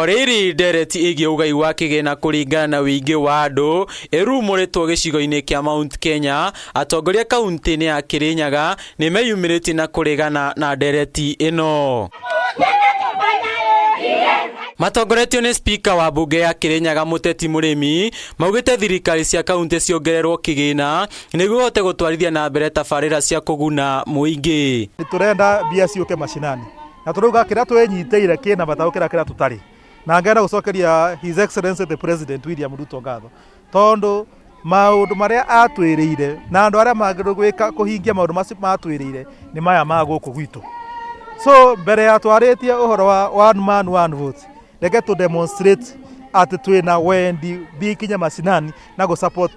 O rĩrĩ ndereti ĩgiĩ ũgai wa kĩgĩna kũringana na ũingĩ wa andũ ĩrumũrĩtwo gĩcigo-inĩ kĩa Mount Kenya, atongoria kaunti-inĩ ya Kĩrĩnyaga nĩ meyumĩrĩtie na kũregana na ndereti ĩno. Matongoretio nĩ spika wa mbunge ya Kĩrĩnyaga Mũteti Mũrĩmi, maugĩte thirikari cia kaunti ciongererwo kĩgĩna nĩguo ihote gũtwarithia na mbere tabarĩra cia kũguna mũingĩ. Nĩ tũrenda mbia ciũke macinani na tũrauga kĩrĩa twĩnyitĩire kĩna bata gũkĩra kĩrĩa tũtarĩ na ngenda gũcokeria His Excellency the President William Ruto ngatho tondũ maũndũ marĩa atwĩrĩire na andũ arĩa magĩrĩirwo gwĩka kũhingia maũndũ macio matwĩrĩire nĩ maya ma gũkũ gwitũ. So mbere ya twarĩtie ũhoro wa one man one vote, reke tũ demonstrate atĩ twĩna wendi mbia ikinye macinani na gũ support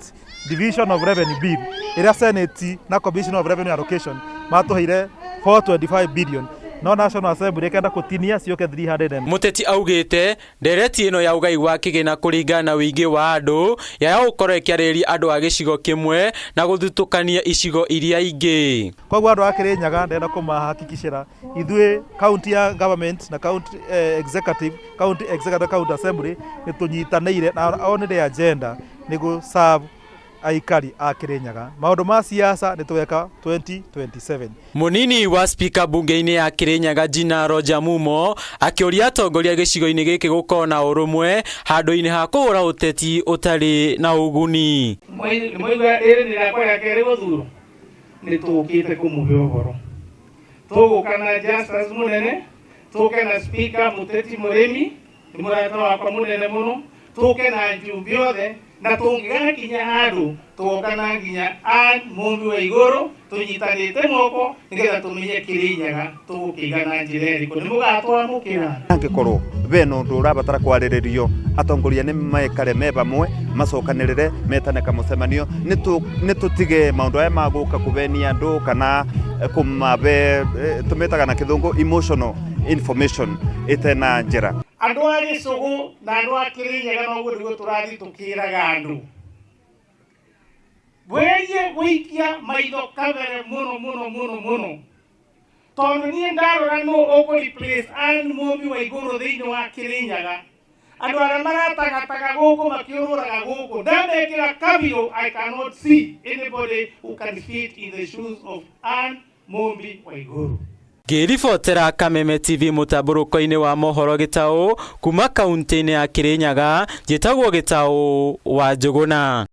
division of revenue bill ĩrĩa Senate na Commission of Revenue Allocation matũheire 425 billion no National Assembly ĩkenda kũtinia ciũke 300. Mũteti augĩte ndereti ĩno ya ũgai wa kĩgĩna kũringana na ũingĩ wa andũ yaga gũkorwo ĩkĩarĩrĩria andũ a gĩcigo kĩmwe na gũthutũkania icigo iria ingĩ. Koguo andũ a Kĩrĩnyaga ndĩrenda kũmahakikicĩra ithuĩ county ya government na county executive, county executive, county assembly nĩ tũnyitanĩire na only the agenda nĩ gũ serve aikari a Kĩrĩnyaga. Maũndũ ma siasa nĩ tũgeka 2027. Mũnini wa spika mbunge-inĩ ya Kĩrĩnyaga Gina Roger Mumo akĩũria atongoria gĩcigo-inĩ gĩkĩ gũkorwo na ũrũmwe handũ-inĩ ha kũhũra ũteti ũtarĩ na ũguni. Nĩmwaigua rĩrĩ nĩ rĩakwa rĩa kerĩ gũthurwo, nĩ tũkĩte kũmũhe ũhoro. Tũgũka na Justus mũnene, tũke na spika Mũteti Mũrĩmi, nĩ mũrata wakwa mũnene mũno, tũke na njumbe othe, na tũngĩgakinya handũ tũgoka na nginya Ann Mũmbi wa Igũrũ tũnyitanĩte moko nĩgetha tũmenye Kĩrĩnyaga tũgũkĩiga na njĩra ĩrĩkũ. Nĩ mũgatwamũkĩra? Angĩkorwo bena ũndũ ũrabatara kwarĩrĩrio, atongoria nĩ maikare me vamwe, macokanĩrĩre, metane kamũcemanio, nĩ tũtige maũndũ aya ma gũka kũbenia andũ kana kũmabe, tũmĩtaga na kĩthũngũ emotional information ĩtena njĩra. Andũ a Gĩcũgũ na andũ a Kĩrĩnyaga noguo nĩguo tũrathiĩ tũkĩraga andũ. Werie gũikia maitho kabere mũno mũno mũno mũno. Tondũ niĩ ndarora nũ ũkũ replace Ann Mũmbi wa Igũrũ thĩinĩ wa Kĩrĩnyaga. Andũ arĩa maratagataga gũkũ makĩũrũraga gũkũ, ndamekĩra kabiũ, I cannot see anybody who can fit in the shoes of Ann Mũmbi wa Igũrũ. Ngĩribotera Kameme TV mũtambũrũko-inĩ wa mohoro Gĩtaũ kuma kaunti-inĩ ya Kĩrĩnyaga, njĩtagwo Gĩtaũ wa Njũgũna.